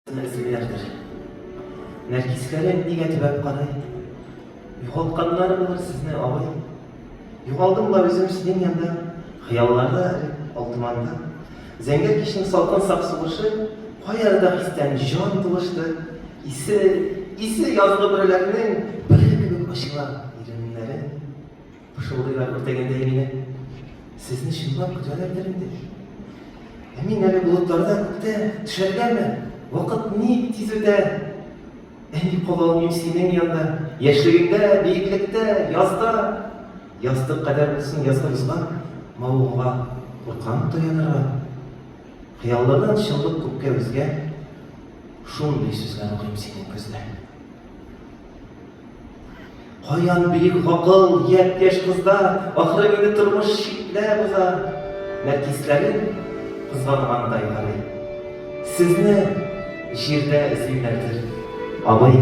Эзлиләрдер. Нәркисләрем нигә төбәп карый? Югалтканнар булыр сезне, абый. Югалдым ла үзем синең янда, Хыялларда эреп, ал томанда. Зәңгәр кичнең салкын саф сулышы Кай арада хистән җан тулышты. Исе, исе язгы бөреләрнең Бөре кебек ачыла иреннәрең. Пышылдыйлар үртәгәндәй мине. Сезне чынлап көтәләрдер инде. Ә мин әле болытларда күктә төшәргәме? Вакыт ник тиз үтә? Ә ник кала алмыйм синең янда? Яшьлегеңдә, биеклектә, язда. Ястык кадәр булсын язгы бозга, мавыгуга куркам таянырга. Хыяллардан чынлык күпкә үзгә, шундый сүзләр укыйм синең күздә. Каян бөек гакыл япь-яшь кызда, Ахры мине тормыш читләп уза. Нәркисләрен кызгангандай карый. Сезне җирдә эзлиләрдер, абый.